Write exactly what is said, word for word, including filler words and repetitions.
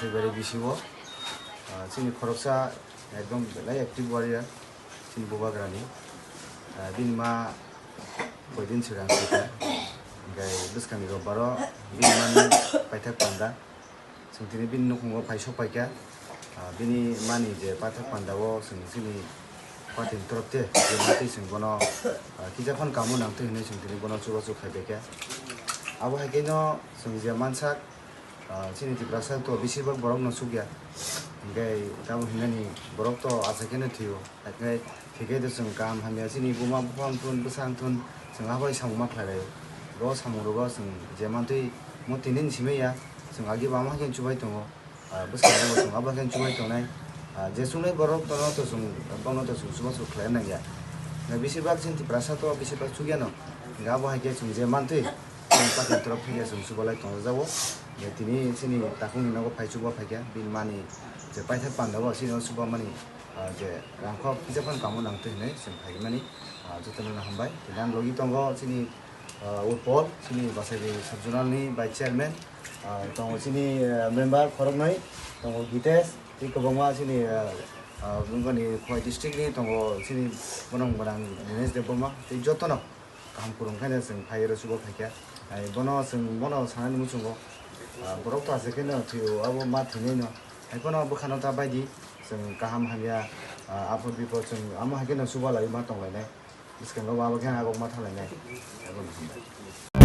Bari bisi o, ah, chini khoroksa ekdom belai active warrior, chini bubagrani. Ah, bini ma koidin swkang swkang, hingke bwskangni robbaro bini mani paithak panda. Chwng tini bini nukhungo phai sok paikha. Ah, bini mani je paithak panda o chwng chini party ni torop te je mantwi chwng bono, ah, kisa phano kamo nangtwi hinwi chwng tini bono chubachu khai paikha. Abo hai khe no chwng je mansak, ah, chini Tiprasa to bisirbak borok no chukya. Hingke tamo hinani borok to achaikhe no thwio. Hingke thwikhe to chwng kaham hamya chini buma buphang thun bwsang thun chwng abai samung ma khlai laio. Bo samung rogo chwng je mantwi mo tini ni simi ya chwng agi bama khe chubai tongo. Ah, bwskango bo chwng abo khe chubai tongnai. Ah, je chungnai borok tono to chwng bono to chwng chubachu khlai nangya. Bisirbak chini Tiprasa to bisirbak chukyano. Hingke abo hai khe chwng je mantwi chwng party ni torop thangya chwng chubalai tongjago. Je tini chini takhukni nogo phai chuba phaikha bini mani je paithak panda o chini o chuba mani, ah, je rangkho kisa phano kamo nangtwi hinwi chwng phaimani, ah, jotono no hambai. Tini ang logi tongo chini, ah, Urpol, chini Basairi sub zonal ni vice chairman, ah, tongo chini, ah, member khoroknwi, tongo Gitesh, tei kwbangma chini, ah, ah, bungani Khowai district ni tongo chini bono gwnang Dinesh Debbarma, tei jotono kaham kwrwng khe chwng phai rw chuba phaikha. Ai bono chwng bono sanani muchungo, ah, borok to achaikhe no thwio, abo ma thwinai no. Hai phano bwkhano ta baidi chwng kaham hamya, ah, aphur biphur chwng amo hai khe no chuba lai ma tong lainai. Bwskango abo khe agok ma tha lainai. Abono hambai.